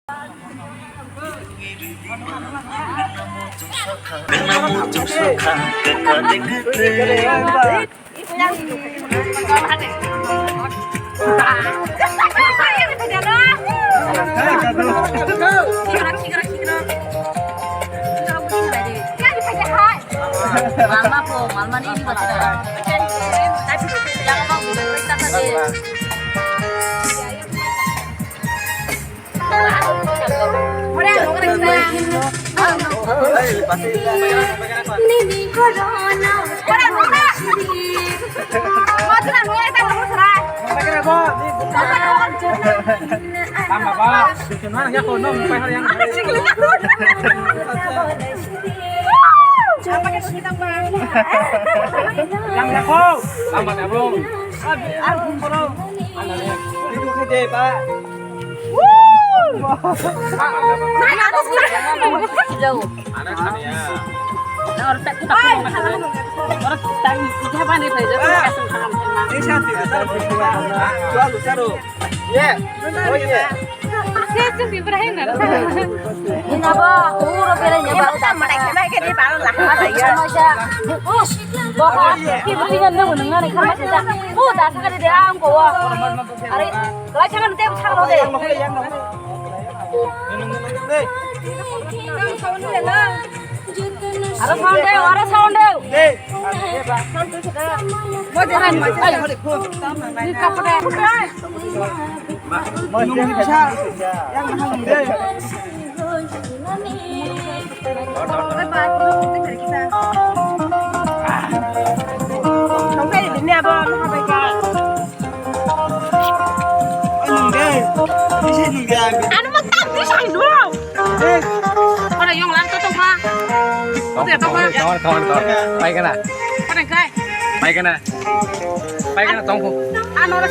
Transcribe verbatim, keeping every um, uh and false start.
Malma po, malma ni ini baca. Yang mau gimana? Yang ya ko, sama ya bro. Aduh, bro. Itu gede, Pak. Ina bo, uro bere ne ba. Bo ha, ki bri ngan ne ngan ne kama sa. Bo da sa de ang ko. Are, lai chang de chang de. Aro sound de, aro sound de. Mo de ran, mo de ran. Ni kapde. Ano mo tam di sai do. Ora yong lang to tong kha. Tong, tong, tong, tong, tong. Pai kana? Pai kana? Pai kana? Pai kana tong phu. Ano ra.